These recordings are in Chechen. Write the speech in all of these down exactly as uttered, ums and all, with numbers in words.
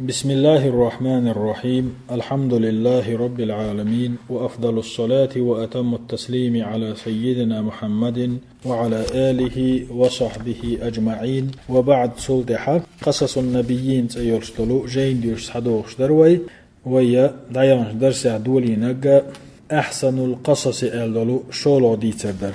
بسم الله الرحمن الرحيم. الحمد لله رب العالمين، وأفضل الصلاة وأتم التسليم على سيدنا محمد وعلى آله وصحبه أجمعين. وبعد، цул тӀаьхьа «Къасасун-набиййин» цӀе йолуш долу жайна доьшуш схьадогӀуш дара вай. Вай дӀаяханчу дарсехь долийнарг «Ахьсанул-къасаси» аьлла долу шолгӀа дийцар дара.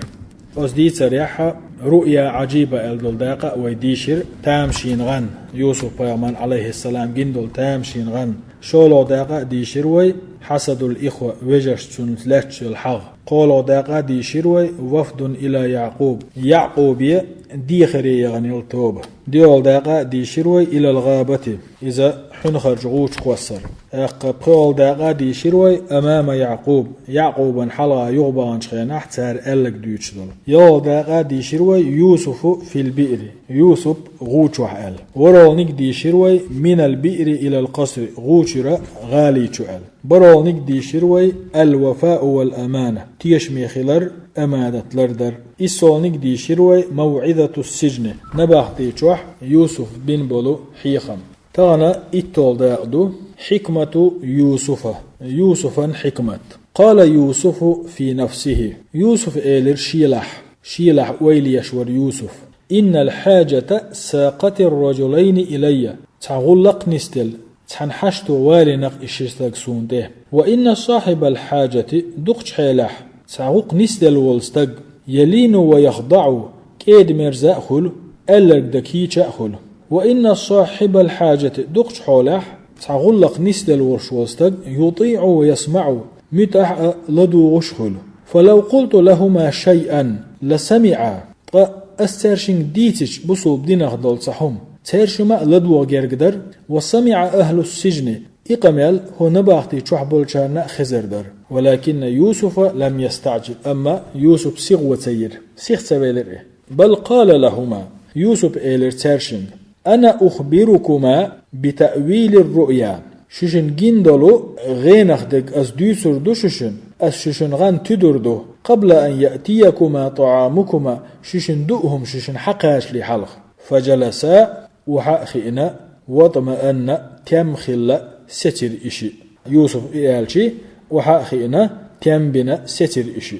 Оцу дийцарехь «Руъя Ӏажиба» аьлла долу дакъа а вай дийшира, тамашийна гӀан, Юсуп-пайхамарна, Ӏалайхиссалам, гина долу тамашийна гӀан. ШолгӀа дакъа а дийшира вай «Хьасадул-ихва», вежаршца цуьнца лаьтташ йолу хьагӀ. КхоалгӀа дакъа а дийшира вай «Вафдун иля Якъуб», Якъубе дехаре яхана йолу тоба. ДоьалгӀа дакъа а дийшира вай «Илал-гӀабати», иза хьуьнхарчу гӀучу кхоссар. ТӀаккха пхоьалгӀа дакъа а дийшира вай «Амама Якъуб», Якъубан хьалха юхабаханчу хенахь цара аьлларг дуьйцуш долу. ЯлхалгӀа дакъа а дийшира вай «Юсуфу фил-биъри», Юсуп гӀучохь аьлла. ВорхӀалгӀаниг дийшира вай «Минал-биъри илал-къасри», гӀучуьра гӀали чу аьлла. БархӀалгӀаниг дийшира вай «Ал-вафау вал-амана», тешаме хилар, аманат лардар. ИссалгӀаниг дийшира вай «МавӀизатус-сиджни», набахти чохь Юсуп бина болу хьехам. Тахана итталгӀа дакъа ду: «Хьикмату Юсуфа», Юсуфан хьикмат. «Къала Юсуфу фи нафсихи», Юсуфа элира шелахь, шелахь ойла еш вара Юсуп: «Иннал-хьаджата сакъатир-раджулайни илайя», цхьа гӀуллакх нисделла, цхьана хьашто валийнакъ и ши стаг суна тӀе. «Ва инна сахьибал-хьаджати», дукхачу хьелехь, цхьа гӀуллакх нисделла волу стаг, «ялину ва яхдаӀу», кӀеда-мерза а хуьлу, аьлларг дан кийча а хуьлу. «Ва инна сахьибал-хьаджати», дукхачу хьолехь, цхьа гӀуллакх нисделла волуш волу стаг, «ютиӀу ва ясмаӀу», муьтӀахь а ладугӀуш а хуьлу. «Фалав къулту лахума шайъан ласамиӀа», ткъа ас цаьршинга дийцича бусулба динах долу цхьа хӀума, цаьршимма а ладогӀа герга дара. «Ва самиӀа ахлус-сиджни», и къамел хӀокху набахти чохь болчарна а хезар дара. «Валакинна Юсуфа лам ястаӀджил», амма Юсуп сихо ца йира, сиха ца велира и. «Бал къала лахума», Юсупа элира цаьршинга: «Ана ухбирукума битаъвилир-руъя». Шуьшинна гина долу гӀенах дерг ас дуьйцур ду шуьшинна, ас шуьшинна гӀан туьдур ду, «къабла ан яътиякума тӀаӀамукума», шуьшинна дуу хӀума шуьшинна хьакхачале хьалха. «Фаджаласа», охьа а хиъна, «ватмаанна», тем хилла, сецира и шиъ. Юсуп и аьлчи, охьа а хиъна, тем бина, сецира и шиъ.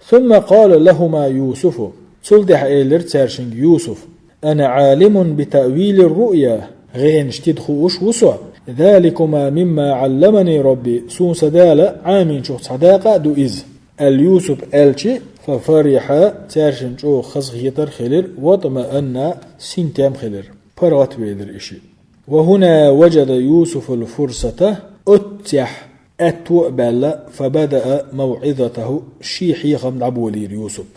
«Сумма къала лахума Юсуфу», цул тӀаьхьа элира цаьршинга Юсуп: «Ана Ӏалимун битаъвилир-руъя», гӀенаш тида хууш ву со. «Заликума мимма Ӏалламани Рабби», суна сан Дала Ӏамийначух цхьа дакъа а ду иза, аьлла Юсуп аьлчи, «фафарихьа», цаьршинна чӀогӀа хазахетар а хилира, «ватмаанна», синтем а хилира, паргӀат а велира и шиъ. «Ва хӀуна ваджада Юсуфул-фурсата», оццехь аьтто а баьлла, «фабадаа мавӀизатаху», шен хьехам дӀаболийра Юсуп.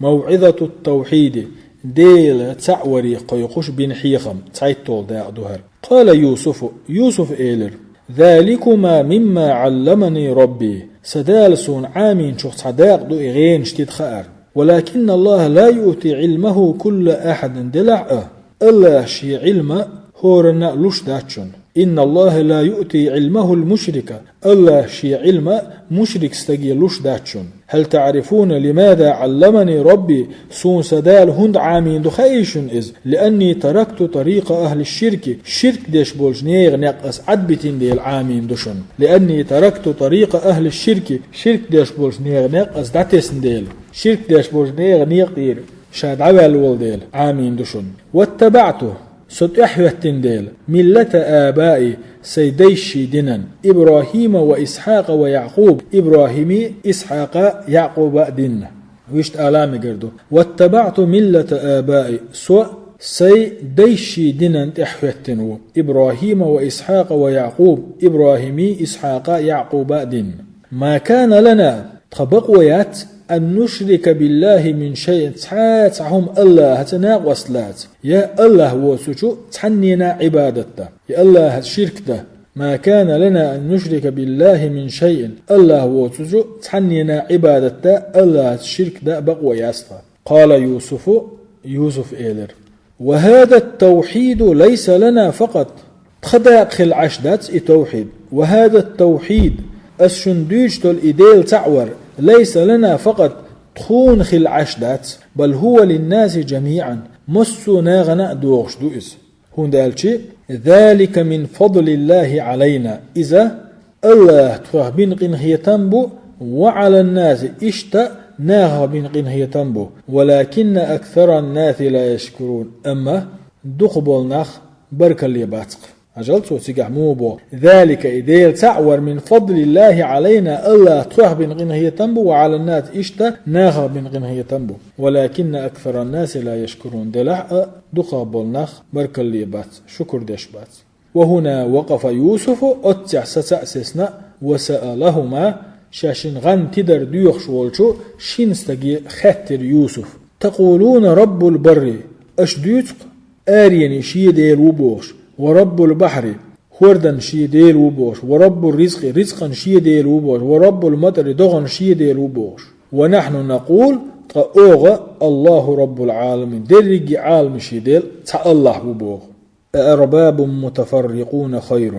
«МавӀизатут-тавхьиди», Дела цхьаъ варе кхойкхуш бина хьехам, цхьайтталгӀа дакъа ду хӀара. «Къала Юсуфу», Юсуп элира: «Заликума мимма Ӏалламани Рабби», сан Дала суна Ӏамийначух цхьа дакъа ду и гӀенаш тида хаар. «Валакинна Аллаха ла юъти Ӏилмаху кулла ахьадин», делахь а, Аллаха шен Ӏилма хӀоранна а луш дац шуна. «Инна Аллаха ла юъти Ӏилмахул-мушрика», Аллаха шен Ӏилма мушрик стаге луш дац шуна. «Хьал таӀрифуна лимада Ӏалламани Рабби», суна сан Дала хӀунда Ӏамийна ду хаьий шуна иза? «Лианни таракту тарикъа ахлиш-ширки», ширк деш болчу нехан некъ ас Ӏадбитина дела Ӏамийна ду шуна. «Лианни таракту тарикъа ахлиш-ширки», ширк деш болчу нехан некъ ас дӀатесна дела, ширк деш болчу нехан некъа тӀера ша дӀаваьлла волу дела Ӏамийна ду шуна. «ВаттабаӀту», со тӀаьхьахӀоьттина дела, «миллата абаи», сайн дайшший динан, «ИбрахӀима ва Исхьакъа ва Якъуб», ИбрахӀими, Исхьакъа, Якъуба а динна. Вуьшта ала мегар ду: «ВаттабаӀту миллата абаи», со сайн дайшший динан тӀаьхьахӀоьттина ву, «ИбрахӀима ва Исхьакъа ва Якъуб», ИбрахӀими, Исхьакъа, Якъуба а динна. «Ма кана лана», тхан бакъо яц, «ан нушрика биллахӀи мин шайъин», цхьа а цхьа хӀума Аллахьаца накъост лаца, я Аллахь воцучу цхьаннена Ӏибадат дан, я Аллахьаца ширк дан. «Ма кана лана ан нушрика биллахӀи мин шайъин», Аллахь воцучу цхьаннена Ӏибадат дан, Аллахьаца ширк дан бакъо яц тхан. «Къала Юсуфу», Юсуп элира: «Ва хӀадат-тавхьиду лайса лана факъат». Тхан дакъа хила Ӏаш дац и тавхьид. «Ва хӀадат-тавхьид», ас шуна дуьйцуш долу и Дела цхьаъ вар, «лайса лана факъат», тхуна хила Ӏаш дац, «бал хӀува линнаси жамиӀан», массо а нахана а догӀуш ду иза. ХӀунда аьлча ذلك من فضل الله علينا. Иза Аллаха тхох бина къинхетам бу, وعلى الناس, иштта нахах бина къинхетам бу, ولكن أكثر الناس لا يشكرون. Амма дукхах болу нах баркалле бац-кх. Хьажал цо цигахь муха боху: ذلك, и Делан цхьаъ вар, من فضل الله علينا, Аллаха тхох бина къинхетам бу, وعلى الناس, иштта нахах бина къинхетам бу, ولكن أكثر الناس لا يشكرون, делахь а дукхах болу нах баркалле бац, шукур деш бац. وهنا وقف يوسف, оццехь сацаъ сецна, وسألهما, шаьш шин гӀан тидар доьхуш волчу шина стаге хаьттира Юсуф: تقولون رب البر, аша дуьйцу-кх, аренийн шен Дела ву бохуш, ورب البحر, хӀордан шен Дела ву бохуш, ورب الرزق, рицкъан шен Дела ву бохуш, ورب المطر, догӀан шен Дела ву бохуш. ونحن نقول, ткъа оха, الله رب العالمين, дерриге Ӏаламийн Дела цхьа Аллах ву боху. أأرباب متفرقون خير,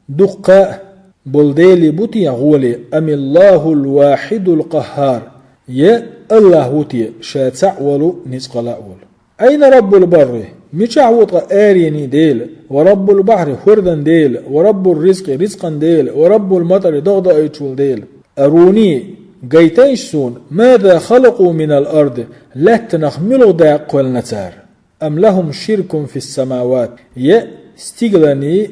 дуккха а болу делий бу те гӀоле, أم الله الواحد القهار, я Аллах ву те, ша цхьаъ волу, ницкъала а волу? أين رب البر, мичахь ву ткъа аренийн Дела, ورب البحر, хӀордан Дела, ورب الرزق, рицкъан Дела, ورب المطر, догӀа доуьйтуш волу Дела? أروني, гайтайша суна, ماذا خلقوا من الأرض, лаьттанах муьлха дакъа кхоьллина цара? أم لهم شرك في السماوات, я стигаланийн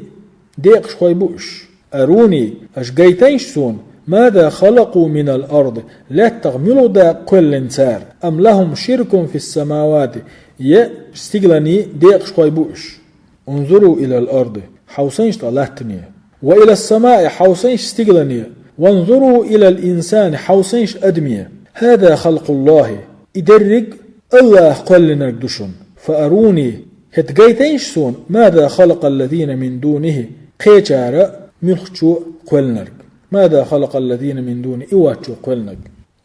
декъашхой бу уьш? أروني, аша гайтайша суна, ماذا خلقوا من الأرض, лаьттах муьлха дакъа кхоьллина цара? أم لهم شرك في السماوات, я стигаланийн декъашхой бу уьш? انظروا إلى الأرض, хьовсайша ткъа латтане. وإلى السماء, хьовсайша стигалане. وانظروا إلى الإنسان, хьовсайша адаме. هذا خلق الله, и дерриг Аллаха кхоьллинарг ду шуна. فأروني, хӀета гайтайша суна, ماذا خلق الذين من دونه, кхечара муьлххачо кхоьллинарг. ماذا خلق الذين من دونه, и воцчо кхоьллинарг.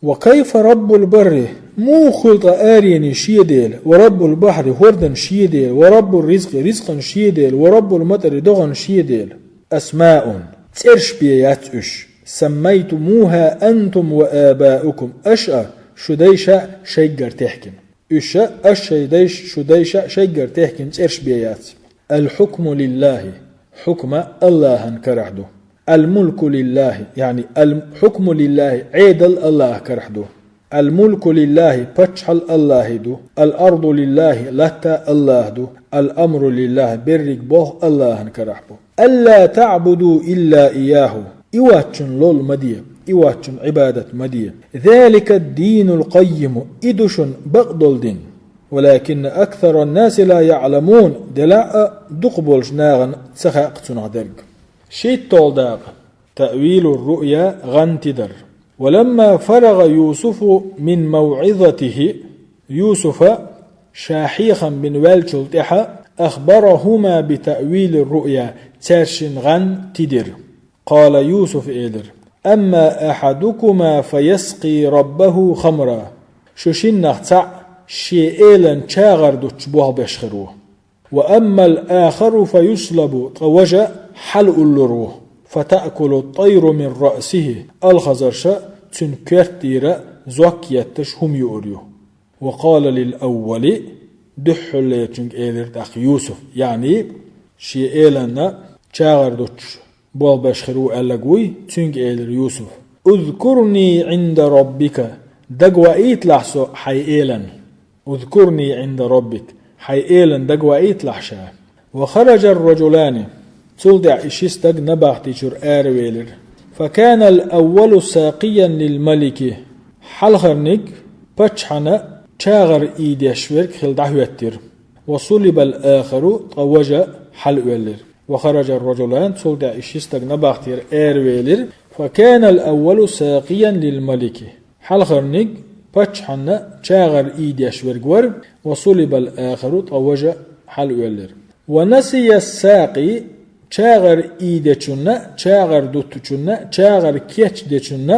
وكيف رب البر, муха хуьлу ткъа аренийн шен Дела, ورب البحر, хӀордан шен Дела, ورب الرزق, рицкъан шен Дела, ورب المطر, догӀан шен Дела? أسماء, цӀераш бен яц уьш, سميتموها أنتم وآباؤكم, аша а, шун дайша а шайггара техкина. Уьш а, аша шайн дайша, шун дайша а шайггара техкина цӀераш бен яц. الحكم لله, хьукма Аллахьан карахь ду. الملك لله, яъни الحكم لله, Ӏедал Аллахьан карахь ду. الملك لله, паччахьалла Аллахьан ду. الأرض لله, латта Аллахьан ду. الأمر لله, берриг болх Аллахьан карахь бу. ألا تعبدوا إلا إياه, и воцчунна лол ма де, и воцчунна Ӏибадат ма де. ذلك الدين القيم, и ду шуна бакъдолу дин. ولكن أكثر الناس لا يعلمون, делахь а дукха болчу нахана ца хаьа-кх цунах дерг. ШийтталгӀа дакъа. تأويل الرؤيا, гӀан тидар. ولما فرغ يوسف من موعظته, Юсуфа ша хьехам бина ваьллачул тӀаьхьа, أخبرهما بتأويل الرؤيا, цаьршинна гӀан тидира. قال, Юсуфа элира: أما أحدكما فيسقي ربه خمرا. Шу шиннах цхьаъ шен элана чагӀар дуттуш болх беш хир ву. وأما الآخر فيصلب, ткъа важа хьалауллур ву. فتأكل الطير من رأسه, алхазарша цуьнан коьртера зок етташ хӀума юур ю. وقال للأول, дуьххьарлерчуьнга элира тӀаккха Юсуф, яъни шен элана чагӀар дуттуш болх беш хир ву аьлларг вуй, цуьнга элира Юсуф: اذكرني عند ربك, дагаваийталахь со хьайн элана. اذكرني عند ربك, хьайн элана дагаваийталахь ша. وخرج الرجلان, цул тӀаьхьа и ши стаг набахти чуьра аравелира. فكان الأول ساقيا للملك, хьалхарниг паччахьна чагӀар ийдеш верг хила дӀахӀоьттира. وصلب الآخر, ткъа важа хьалаоьллира. وخرج الرجلان, цул тӀаьхьа и ши стаг набахтера аравелира. فكان الأول ساقيا للملك, хьалхарниг паччахьна чагӀар ийдеш верг вара, وصلب الآخر, ткъа важа хьалаоьллира. ونسي الساقي, чагӀар ийдечунна, чагӀар дуттучунна, чагӀар кечдечунна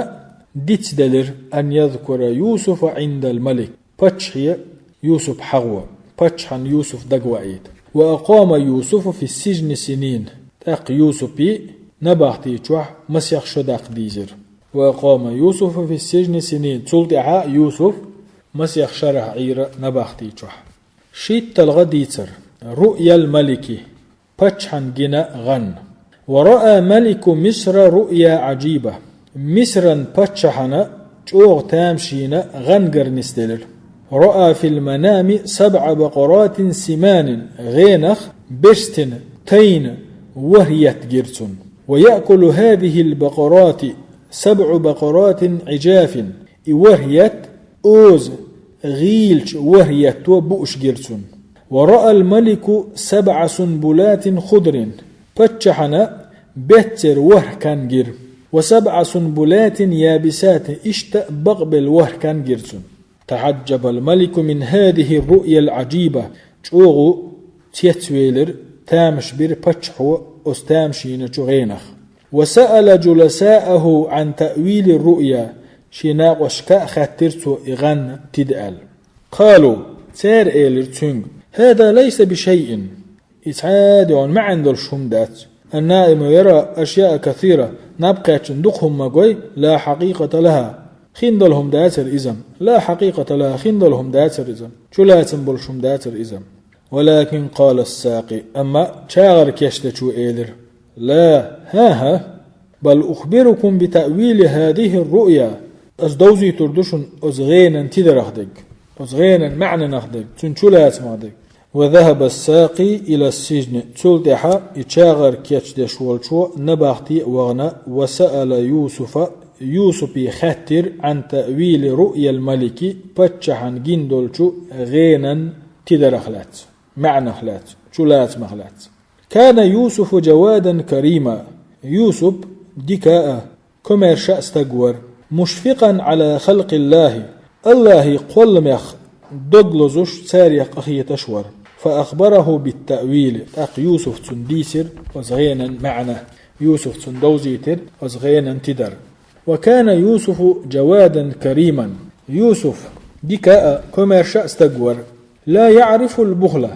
дицделира, أن يذكر يوسف عند الملك, паччахье Юсуп хьагӀо, паччахьна Юсуп дагаваийта. وأقام يوسف في السجن سنين, тӀаккха Юсупе набахти чохь масех шо даккха дийзира. وأقام يوسف في السجن سنين, цул тӀаьхьа Юсуп масех шарахь Ӏийра набахти чохь. ШийтталгӀа дийцар. رؤيا الملك, паччахьан гина гӀан. ورأى ملك مصر رؤيا عجيبة. Мисран паччахьана чӀогӀа тамашийна гӀан гар нисделира. رأى في المنام سبع بقرات سمان, гӀенах берстина, тайна ворхӀ етт гира цунна. ويأكل هذه البقرات سبع بقرات عجاف. И ворхӀ етт оза, гӀийлача ворхӀ етто бууш гира цунна. ورأى الملك سبع سنبلات خضر. Паччахьана беццара ворхӀ кан гира. وسبع سنبلات يابسات, иштта бакъбелла ворхӀ кан гира цунна. تعجب الملك من هذه الرؤيا العجيبة. ЧӀогӀа цецвелира, тамаш бира паччахьо оцу тамашийначу гӀенах. وسأل جلساءه عن تأويل الرؤيا. Шен накъосташка а хаьттира цо и гӀан тида аьлла. قالوا, цара элира цуьнга: هذا ليس بشيء. И цхьа а дегӀан маьӀна долуш хӀума дац. النائم يرى أشياء كثيرة, наб кхаьчна дукха хӀума ма гой, لا حقيقة لها, хин долу хӀума дацара иза. لا حقيقة لها, хин долу хӀума дацара иза. Чулацам болуш хӀума дацара иза. ولكن قال الساقي, амма чагӀар кечдечо элира: لا, хӀан-хӀа, بل أخبركم بتأويل هذه الرؤيا. Ас довзуьйтур ду шуна оцу гӀенан тидарах дерг, оцу гӀенан маьӀнанах дерг, цуьнан чулацамах дерг. وذهب الساقي إلى السجن. Цул тӀаьхьа и чагӀар кечдеш волчо набахте а вахана, وسأل يوسف, Юсупе хаьттира, عن تأويل رؤيا الملك, паччахьан гина долчу гӀенан тидарах лаьцна, маьӀнах лаьцна, чулацамах лаьцна. كان يوسف جوادا كريما. Юсуп дика а, комаьрша а стаг вара. مشفقا على خلق الله. АллахӀан кхолламех дог лозуш, царех къахеташ вара. فأخبره بالتأويل. ТӀаккха Юсуф цунна дийцира оцу гӀенан маьӀна. Юсуф цунна довзийтира оцу гӀенан тидар. وكان يوسف جوادا كريما. Юсуф дика а, комаьрша а стаг вара. لا يعرف البخل.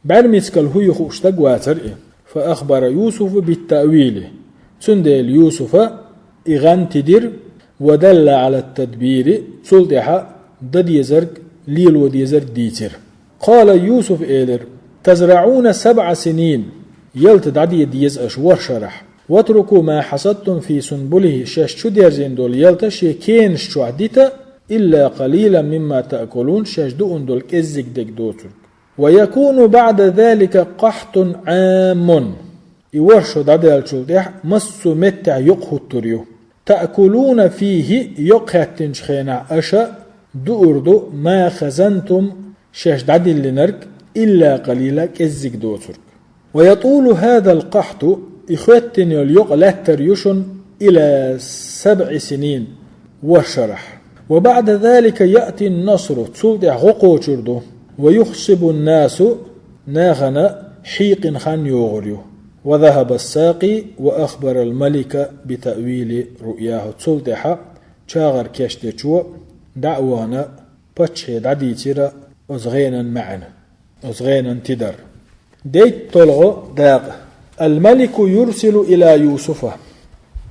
БӀаьрмецигал хӀу ю хууш стаг вацара и. فأخبر يوسف بالتأويل. Цундела Юсуфа и гӀан тидира, ودل على التدبير, цул тӀаьхьа дан дезарг, лело дезарг дийцира. قال, Юсуфа элира: تزرعون سبع سنين, ялта дӀаден деза аша ворхӀ шарахь. واتركوا ما حصدتم في سنبله, шаьш чу дерзийна долу ялта шен кенаш чохь дита, إلا قليلا مما تأكلون, шаьш дууна долу кӀеззиг дерг доцург. ويكون بعد ذلك قحط عام. И ворхӀ шо дӀадаьллачул тӀаьхьа массо а меттехь йокъа хӀуттур ю. تأكلون فيه, йокъа хаьттинчу хенахь аша дуур ду, ما خزنتم, шаьш дӀадиллинарг, إلا قليلا, кӀеззиг доцург. ويطول هذا القحط, и хоьттина йолу йокъа лаьттар ю шуна, إلى سبع سنين, ворхӀ шарахь. وبعد ذلك يأتي النصر, цул тӀаьхьа гӀо кхочур ду. ويخصب الناس, нахана хьийкъина хан йогӀур ю. وذهب الساقي وأخبر الملك بتأويل رؤياه. Цул тӀаьхьа чагӀар кечдечо дӀа а вахана, паччахье дӀадийцира оцу гӀенан маьӀна, оцу гӀенан тидар. ДийтталгӀа дакъа. الملك يرسل إلى يوسف.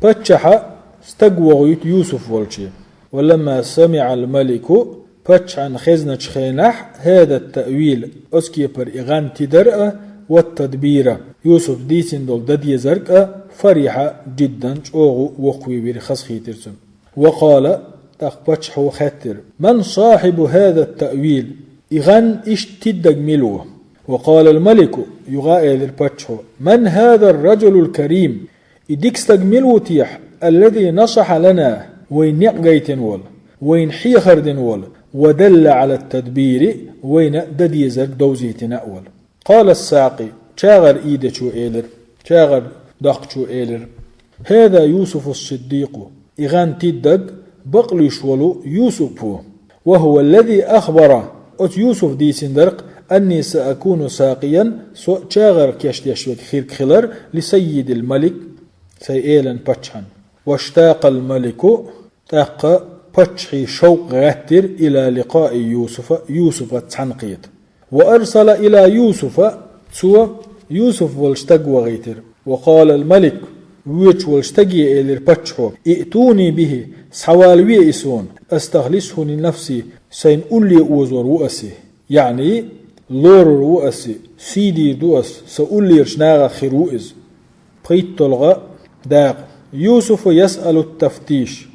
Паччахьа стаг вохуьйту Юсуф волче. ولما سمع الملك, паччахьна хезначу хенахь, هذا التأويل, оцу кепара и гӀан тидар а, والتدبير, Юсуфа дийцина долу дан дезарг а, فرح جدا, чӀогӀа воккхавевира, хазахийтира цунна. وقال, тӀаккха паччахьо хаьттира: من صاحب هذا التأويل؟ И гӀан иштта тиддаг мила ву? وقال الملك, юха а элира паччахьо: من هذا الرجل الكريم؟ И дика стаг мила ву техьа, الذي نصح لنا, вайна некъ гайтина волу, вайна хьехар дина волу, ودل على التدبير, вайна дан дезарг довзийтина а волу? قال الساقي, чагӀар ийдечо элира, чагӀар доккхучо элира: هذا يوسف الصديق, и гӀан тиддаг бакълуьйш волу Юсуп ву. وهو الذي أخبر, оцу Юсуфа дийцина дара-кх, أني سأكون ساقيا, со чагӀар кечдеш верг хирг хилар, لسيد الملك, сайн элан паччахьан. واشتاق الملك, тӀаккха паччахье шовкъ гӀаьттира, إلى لقاء يوسف, Юсупаца цхьаьнакхета. وأرسل إلى يوسف, цо Юсуф волчу стаг вахийтира. وقال الملك, воьдуш волчу стаге элира паччахьо: ائتوني به, схьавалаве и суна, أستخلصه لنفسي, сайна улле озор ву ас и. يعني, лорур ву ас, сий дийр ду ас, са уллерчу нахах хир ву иза. ПхийтталгӀа дакъа. Юсуфу ясъалу тафтиш.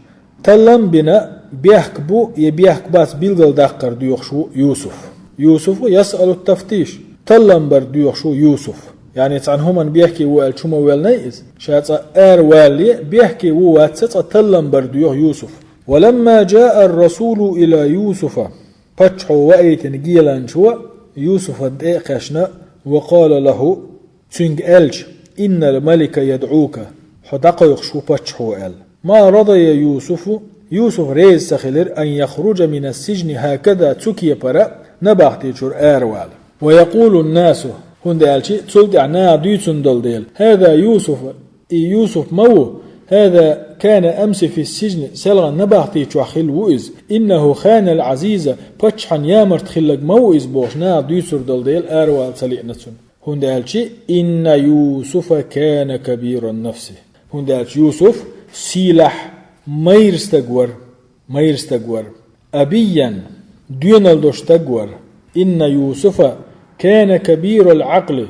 Таллам бина, бехк бу я бехк бац билгалдаккхар доьхуш ву Юсуф. Юсуфу ясъалу тафтиш. Таллам бар доьхуш ву Юсуф. Яъни цхьана хӀуманна бехке ву аьлча хӀума веллай иза. Ша цкъа ара валале, бехке ву вац цкъа таллам бар доьху Юсуф. Ва ламма джаа ар-расулу ила Юсуфа. Паччахьо ваийтина геланчо Юсуфан тӀе а кхаьчна, ва къала лаху, цуьнга аьлча: «Иннал малика ядӀука», хьо дӀакхойкхуш ву паччахьо аьлла. Ма радая Юсуфу, Юсуф реза ца хилира, ан яхруджа минас сиджни хӀакада, цу кепара, набахти чуьра аравала. Ва якъулу ннасу, хӀунда аьлча цул тӀаьхьа наха дуьйцун долу дела: «ХӀаза Юсуф», и Юсуф ма ву, «хӀаза кана амси фи сиджни», селхана набахти чохь хилла ву иза, «иннаху ханал Ӏазиза», паччахьан ямарт хиллаг ма ву иза бохуш, наха дуьйцур долу дела аравала ца лиъна цунна. ХӀунда аьлча: «Инна Юсуфа кана кабиран нафси». ХӀунда аьлча Юсуф сийлахь майра стаг вара, майра стаг вара. Абиян, доьналла долуш стаг вара. «Инна Юсуфа кана кабирал Ӏакъли».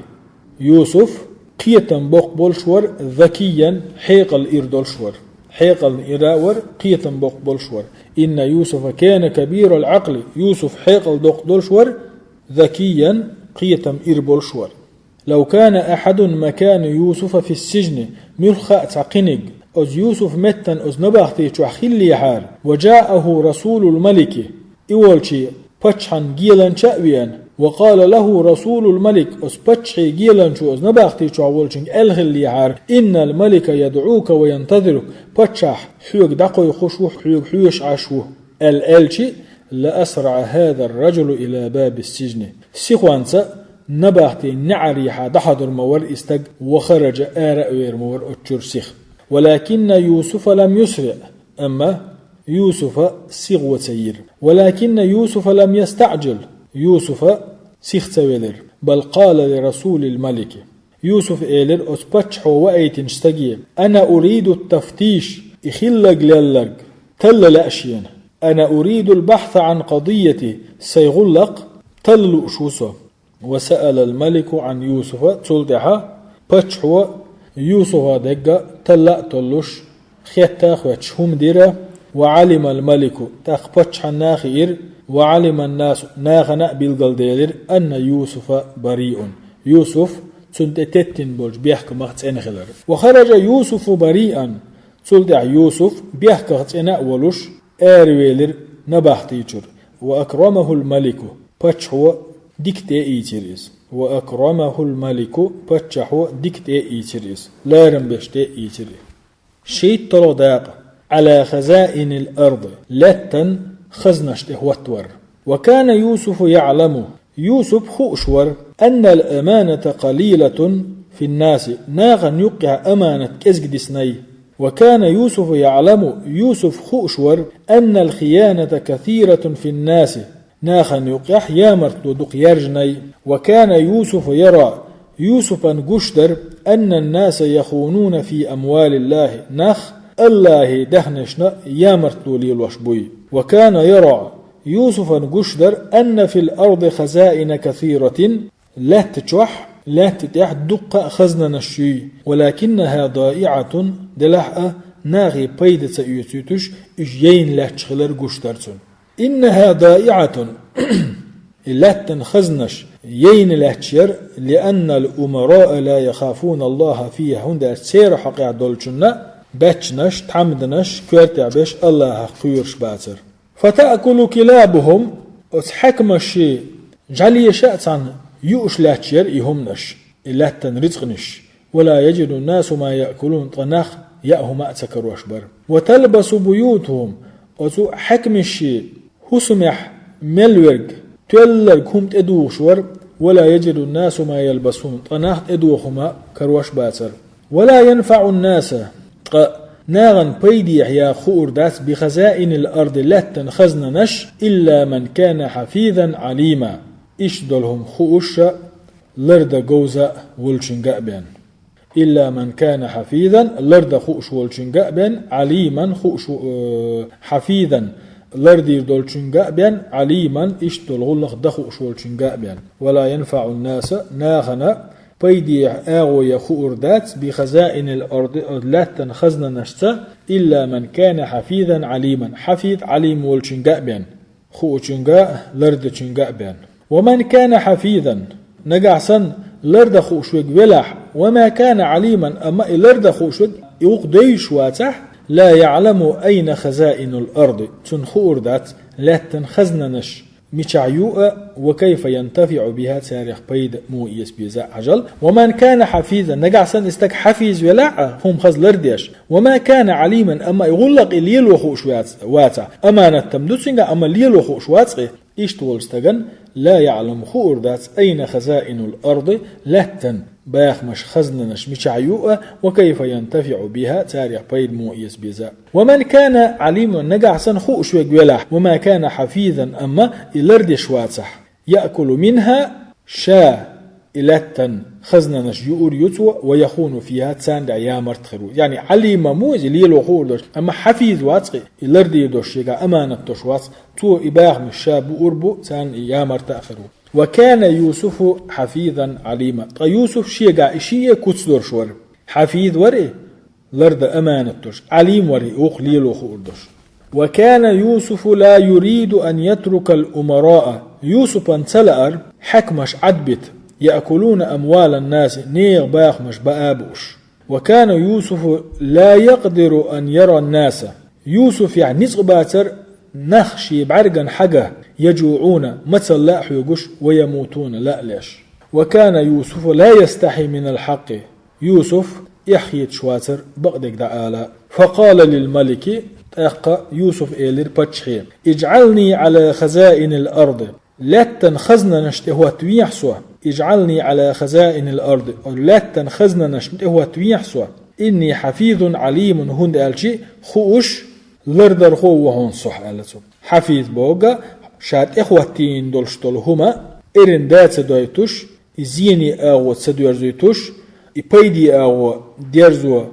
Юсуф кхетам боккха болуш вара, закиян, хьекъал ира долуш вара. Хьекъална ира а вара, кхетам боккха болуш вара. «Инна Юсуфа кана кабирал Ӏакъли». Юсуф хьекъал доккха долуш вара, закиян, кхетам ира болуш вара. «Лав кана ахьадун макана Юсуфа фи сиджни», муьлхха а цхьа кхиниг, оцу Юсуф меттан оцу набахти чохь хиллехьара, «ва джааху расулул малики», и волчу паччахьан геланча а веана, «ва къала лаху расулул малик», оцу паччахье геланчо оцу набахти чохь волчуьнга аьлла хиллехьара: «Иннал малика ядӀука ва янтазирук», паччахь хьоьга дӀакхойкхуш ву, хьоьга хьоьжуш Ӏаш ву, аьлла аьлча, «ла асраӀа хӀазар раджулу ила баби сиджни». Сихонца набахти неӀарехьа дӀахьадур ма вара и стаг, «ва хараджа», ара а вер ма вара оцу чуьра сиха. «Валакинна Юсуфа лам юсриӀ», амма Юсуфа сихо ца йира. «Валакинна Юсуфа лам ястаӀджил», Юсуфа сиха ца велира. «Бал къала ли расулил малики». Юсуф элира оцу паччахьо ваийтинчу стаге: «Ана уриду тафтиш», и хиллаг лелларг талла лаьа шена. «Ана уридул бахьса Ӏан къадийяти», сайн гӀуллакх талла лууш ву со. «Ва саалал малику Ӏан Юсуфа», цул тӀаьхьа паччахьо Юсуфа дегга талла а толлуш, хетта а хоьттуш хӀума дира, «ва Ӏалимал малику», тӀаккха паччахьанна а хиира, «ва Ӏалиман насу», нахана а билгалделира, «анна Юсуфа бариун», Юсуф цунна тӀе теттина болчу бехкамах цӀена хилар. «Ва хараджа Юсуфу бариан», цул тӀаьхьа Юсуф бехках цӀена а волуш, аравелира набахти чуьра. «Ва акрамахул малику», паччахьо дика тӀе а ийцира иза. «Ва акрамахул малику», паччахьо дика тӀе а ийцира иза. Ларам беш тӀе а ийцира иза. ШийтталгӀа дакъа. «Ӏала хазаинил арди», лаьттан хазнаш тӀе хӀоттавар. «Ва кана Юсуфу яӀламу», Юсуп хууш вара, «аннал аманата къалилатун финнаси», нахана юккъехь аманат кӀезиг диснай. «Ва кана Юсуфу яӀламу», Юсуп хууш вара, «аннал хияната касиратун финнаси», нахана юккъехь ямартло дукха яьржинай. «Ва кана Юсуфу яра», Юсупан гуш дара, «аннан наса яхунуна фи амвалиллахи», нах Аллахьи даьхнашна ямартло лелош буй. «Ва кана яра», Юсупан гуш дара, «анна фил арди хазаина касиратин», лаьтта чохь, лаьтта тӀехь дуккха а хазнанаш юй, «валакиннаха даиӀатун», делахь а, нахе пайда ца оьцуьйтуш, уьш яйна лаьтташ хилар гуш дара цунна. «Иннаха даиӀатун», и лаьттан хазнаш яйна лаьтташ яра, «лианнал умараа ла яхафуна Аллаха фиха», хӀунда аьлча церан хьокъехь долчунна баьччанаш, тхьамданаш коьртехь беш Аллахах кхоьруш бацара. «Фатаъкулу килабухум», оцу хьаькамашший жӀаьлеша а цхьаьна юуш лаьтташ яра и хӀуманаш, и лаьттан рицкъанаш. «Ва ла яджиду ннасу ма яъкулун», ткъа нах яа хӀума а ца карош бара. «Ва талбасу буютухум», оцу хьаькамашший хӀусамехь мел верг, тоьлларг хӀума тӀедухуш вара. «Ва ла яджиду ннасу ма ялбасун», ткъа нах тӀедуха хӀума карош бацара. «Ва ла янфаъу ннаса», ткъа нахана пайдехьа яха хуур дац, «бихазаинил арди», лаьттан хазнанаш, «илла ман кана хьафизан Ӏалима». Иштта долу хӀума хууш а, лардан говза а волчуьнга а бен. «Илла ман кана хьафизан», лардан хууш волчуьнга а бен, «Ӏалиман», хууш, э, «хьафизан», лардийр долчуьнга а бен, Ӏалиман, иштта долу гӀуллакх дан хууш волчуьнга а бен. Ва ла янфаӀу ннаса, нахана пайде агӀо ян хуур дац, би хазаинил арди, лаьттан хазнанашца, илла ман кана хьафизан Ӏалиман, хьафиз Ӏалим волчуьнга а бен, хуучуьнга а, лардечуьнга а бен. Ва ман кана хьафизан, нагахь санна лардан хууш верг велахь, ва ма кана Ӏалиман, амма и лардан хууш верг, и вукху девзаш вацахь, ла яӀламу айна хазаинул арди, цунна хуур дац, лаьттан хазнанаш мичахь ю а, ва кайфа янтафиӀу биха, царех пайда муха эца беза а хьажал. Ва ман кана хьафизан, нагахь санна и стаг хьафиз велахь а, хӀума хаза лардеш, ва ма кана Ӏалиман, амма и гӀуллакх и лело хууш вац-, вацахь, аманат-м ду цуьнга, амма лело хууш вац-кх и, иштта волчу стагана, ла яӀламу, хуур дац, айна хазаинул арди, лаьттан бахамаш, хазнанаш мичахь ю а, ва кайфа янтафиӀу биха, царех пайда муха эца беза а. Ва ман кана Ӏалиман, нагахь санна хууш верг велахь, ва ма кана хьафизан, амма и лардеш вацахь, яъкулу минха, ша и лаьттан хазнанаш юур ю цо, ва яхуну фиха, царна тӀехь ямарта хир ву. Яъни Ӏалим ма ву иза, лело хуур долуш, амма хьафиз вац-кх и, и лардийр долуш, шегахь аманат долуш вац, цо и бахамаш ша буур бу, царна и ямарта а хир ву. Ва кана Юсуфу хьафизан Ӏалима. Ткъа Юсуф шегахь и шиъ а куц долуш вара. Хьафиз вара и, лардан аманат долуш, Ӏалим вара и, вукху лело хуур долуш. Ва кана Юсуфу ла юриду ан ятрукал умараъ. Юсупан ца лаара хьаькамаш Ӏадбита, яъкулуна амвалан наси, нехан бахамаш баа а бууш. Ва кана Юсуфу ла якъдиру ан яран наса. Юсуфехь ницкъ бацара нах шен бӀаьргана хьага, яжуӀуна, мацалла а хьоьгуш, ва ямутуна, лаа а леш. Ва кана Юсуфу ла ястахьи минал хьакъкъи. Юсуф эхь хеташ вацара бакъдерг дӀаала. Факъала лил малики, тӀаккха Юсуфа элира паччахье: «ИжӀални Ӏала хазаинил арди». Лаьттан хазнанашна тӀехӀоттавехьа со. «ИжӀални Ӏала хазаинил арди». Лаьттан хазнанашна тӀехӀоттавехьа со. «Инни хьафизун Ӏалимун», хӀунда аьлча хууш, лардархо ву хьуна со, аьлла цо. Хьафиз бохург, ша тӀехӀоттийна долуш долу хӀума эрна да ца дойтуш, и зене агӀо ца доьрзуьйтуш, и пайде агӀо дерзо,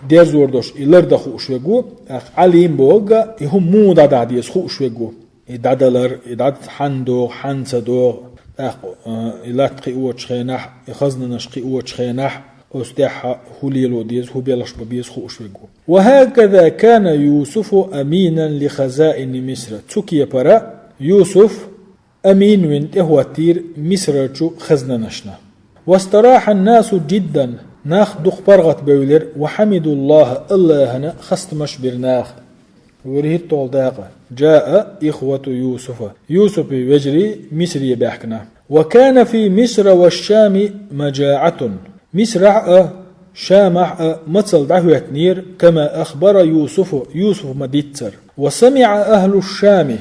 дерзор долуш, и лардан хууш верг ву, тӀаккха Ӏалим бохург, и хӀума муха дӀадахьа деза хууш верг ву. И дӀадалар, и дӀа хьанна догӀу, хьанна ца догӀу, тӀаккха, а, и латта кхиочу хенахь, и хазнанаш кхиочу хенахь, оцу тӀехь хӀун лело деза, хӀун белхаш бан беза хууш верг ву. Ва хьаказа кана Юсуфу аминан ли хазаини Мисра. Цу кепара Юсуф амин вина тӀехӀоттийра Мисрарчу хазнанашна. Вастарахьан насу жиддан, нах дукха паргӀат бевлира, ва хьамидуллаха, Аллахьана хастамаш бира наха. ВуьрхӀитталгӀа дакъа. Жаа ихвату Юсуфа. Юсупи вежарий Мисре баьхкина. Ва кана фи Мисра ва Шами мажаӀатун. Мисрахь а, Шамахь а мацалла дӀахӀоьттинера, кама ахбара Юсуфу, Юсуфа ма-дийццара. Ва самиӀа ахлу Шами.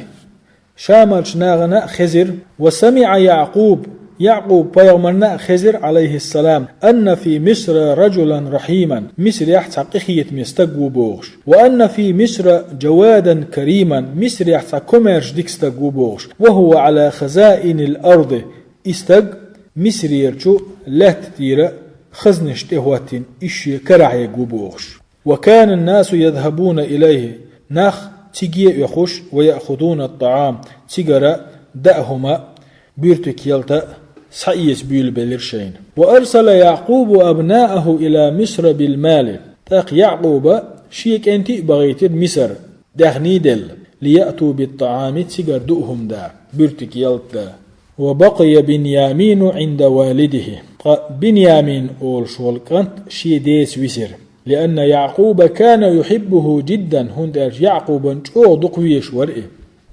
Шамарчу нахана а хезира, ва самиӀа Якъуб, Якъуб пайхамарна а хезира, Ӏалайхиссалам, анна фи Мисра раджулан рахьиман, Мисрехь цхьа къинхетаме стаг ву бохуш, ва анна фи Мисра жавадан кариман, Мисрехь цхьа комаьрша дика стаг ву бохуш, ва хӀува Ӏала хазаинил арди, и стаг Мисрерчу лаьтта тӀера хазнаш тӀехӀоттийна, иза шен карахь ерг ву бохуш. Ва кана ннасу язхабуна илайхи, нах циге а оьхуш, ва яъхузуна ттаӀам, цигара даа хӀума, буьртиг, ялта а схьаэца буьйлабелира шайна. Ва арсала Якъубу абнааху ила Мисра бил мали, тӀаккха Якъуба шен кӀентий а бахийтира Мисар, даьхний а делла, лияъту бит ттаӀами, цигара даа хӀума да, буьртиг, ялта да. Ва бакъия Биньямину Ӏинда валидихи, ткъа Биньямин олуш волу кӀант шен деца висира. Лианна Якъуба кана юхьиббуху жиддан, хӀунда аьлча Якъубан чӀогӀа дукха везаш вара и.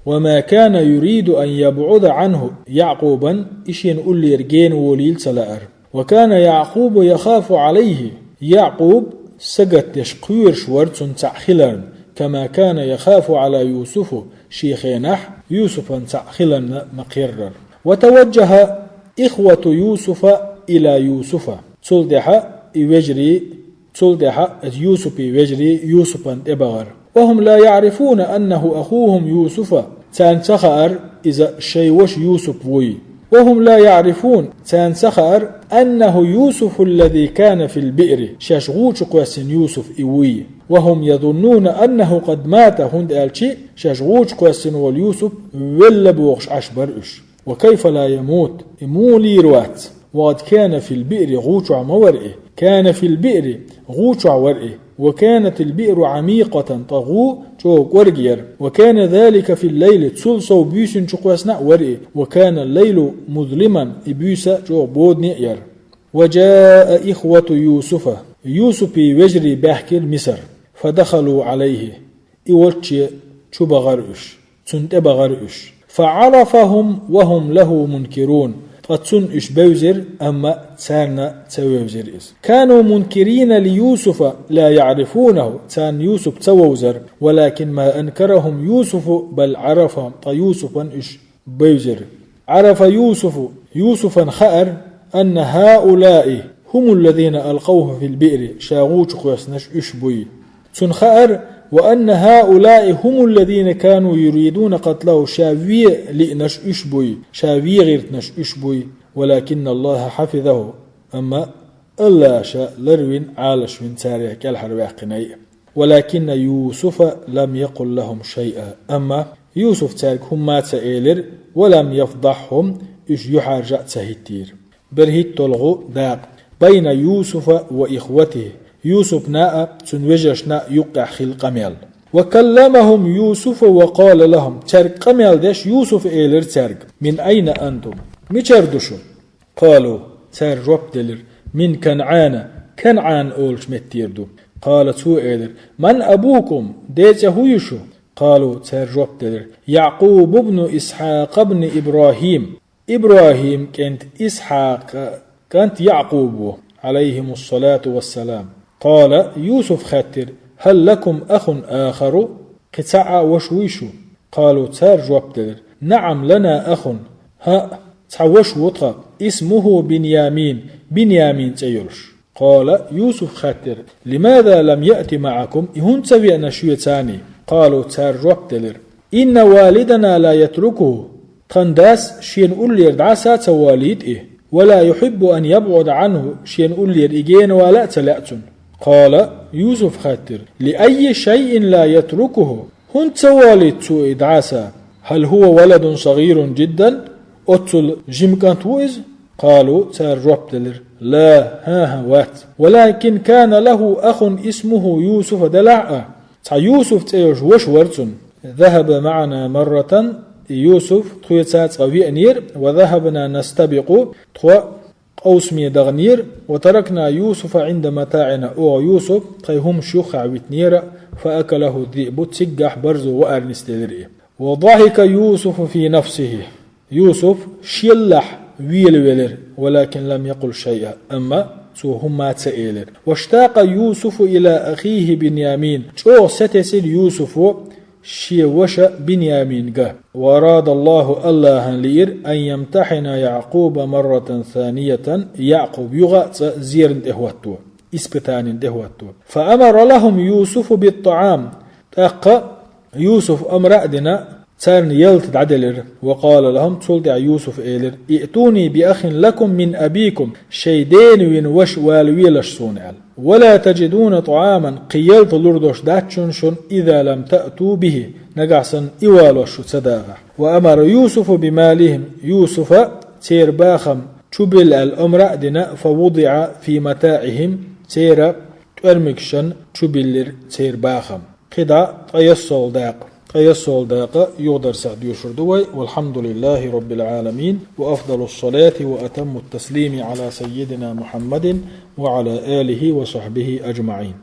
Ва ма кана юриду ан ябӀуда Ӏанху, Якъубан и шена уллера гена волийла ца лаара. Ва кана Якъубу яхафу Ӏалайхи, Якъуб сагатдеш кхоьруш вара цунна цхьаъ хиларна, кама кана яхафу Ӏала Юсуфу, шен хенахь Юсуфан цхьаъ хиларна ма-кхеррара. Ва таваджаха ихвату Юсуфа ила Юсуфа. Цул тӀаьхьа и вежарий Цул тӀаьхьа Юсупи вежарий Юсупан тӀе бахара. Ва хӀум ла яӀрифуна аннаху ахухум Юсуфа. Царна ца хаьара, иза шайн ваша Юсуп вуй. وهم لا يعرفون, царна ца хаьара, أنه يوسف الذي كان في البئر, шаьш гӀу чу кхоьссина Юсуф и вуй. وهم يظنون أنه قد مات, хӀунда аьлча шаьш гӀу чу кхоьссина волу Юсуп велла бохуш Ӏаш бара уьш. وكيف لا يموت, и муха лийр вац? وقد كان في البئر, гӀу чохь ма вара и. كان في البئر, гӀу чохь вара и. وكانت البئر عميقة, ткъа гӀу чӀогӀа кӀорга яра. وكان ذلك في الليل, цул сов буьйсанна чу кхоьссина а вара и. وكان الليل مظلما, и буьйса чӀогӀа бодане а яра. وجاء إخوة يوسف, Юсупан вежарий баьхкира Мисар. فدخلوا عليه, и волчу чу бахара уьш, цунна тӀе бахара уьш. فعرفهم وهم له منكرون, ткъа цунна уьш бевзира, амма царна ца вевзира иза. كانوا منكرين ليوسف لا يعرفونه, царна Юсуп ца вовзара, ولكن ما أنكرهم يوسف بل عرفهم, ткъа Юсупан уьш бевзира. عرف يوسف, Юсупан хаьара, أن هؤلاء هم الذين ألقوه في البئر, ша гӀу чу кхоьссинарш уьш буй. Цунна хаьара, وأن هؤلاء هم الذين كانوا يريدون قتله, ша вен лиънарш уьш буй, ша вен гӀиртинарш уьш буй. ولكن الله حفظه, амма АллахӀа ша ларвина, Ӏалашвина царех кӀелхьарваьккхинарш. ولكن يوسف لم يقل لهم شيئا, амма Юсуф цаьрга хӀумма а ца элира, ولم يفضحهم, уьш юьхьӀаьржа а ца хӀиттийра. БерхӀитталгӀа дакъа. بين يوسف وإخوته, Юсупна а, цуьнан вежаршна а юккъехь хилла къамел. وكلمهم يوسف وقال لهم, цаьрга къамел деш Юсуфа элира цаьрга: من أين أنتم, мичара ду шу? قالوا, цара жоп делира: من كنعان, КанӀан олучу меттера ду. قال, цо элира: من أبوكم, ден цӀе хӀун ю шун? قالوا, цара жоп делира: يعقوب بن إسحاق بن إبراهيم, ИбрахӀим кӀентан Исхьакъан кӀант Якъуб ву, عليهم الصلاة والسلام. قال, Юсуфа хаьттира: هل لكم أخ آخر, кхин цхьа а ваша вуй шун? قالوا, цара жоп делира: نعم لنا أخ, хӀаъ, цхьа ваша ву тхан, اسمه بنيامين, Бинъямин цӀе йолуш. قال, Юсуфа хаьттира: لماذا لم يأت معكم, и хӀунда ца веана шуьца цунна? قالوا, цара жоп делира: إن والدنا لا يتركه, тхан дас шена уллера дӀаса а ца волуьйту и, ولا يحب أن يبعد عنه, шена уллера и генавала а ца лаьа цунна. قال, Юсуфа хаьттира: لأي شيء لا يتركه, хӀунда ца волуьйту цо и дӀаса? هل هو ولد صغير جدا, оццул жима кӀант ву иза? قالوا, цара жоп делира: لا, хӀан-хӀа, вац. ولكن كان له أخ اسمه يوسف, делахь а, цхьа Юсуф цӀе йолуш ваша вара цуьнан. ذهب معنا مرة, и Юсуф тхоьца цкъа веанера, وذهبنا نستبق, тхо къовсаме даханера, وتركنا يوسف عند متاعنا, оха Юсуп тхайн хӀумнаш юххехь витинера, فأكله الذئب, циггахь барзо ваар нисделира и. وضحك يوسف في نفسه, Юсуф шелахь велавелира, ولكن لم يقل شيئا, амма цо хӀумма а ца элира. واشتاق يوسف إلى أخيه بنيامين, чӀогӀа сатесира Юсуфо шен ваша Бинъяминга. وأراد الله, АллахӀана лиира, أن يمتحن يعقوب مرة ثانية, Якъуб юха а цкъа зерна тӀе хӀотто, испытанина тӀе хӀотто. فأمر لهم يوسف بالطعام, тӀаккха Юсуфа амра а дина, царна ялта дӀаделира. وقال لهم, цул тӀаьхьа Юсуфа элира: ائتوني بأخ لكم من أبيكم, шайн дена вина ваша вала велаш суна аьлла. ولا تجدون طعاما, кхин ялта лур долуш дац шуна, шуна, إذا لم تأتوا به, нагахь санна и волош шу ца дахахь. وأمر يوسف بمالهم, Юсуфа церан бахам чубилла аьлла амра а дина, فوضع في متاعهم, церан тӀоьрмигашна чубиллира церан бахам. КхидӀа ткъе ялсолгӀа дакъа. Ткъе ялсолгӀа дакъа юха дарсехь доьшур ду вай. والحمد لله رب العالمين، وأفضل الصلاة وأتم التسليم على سيدنا محمد وعلى آله وصحبه أجمعين.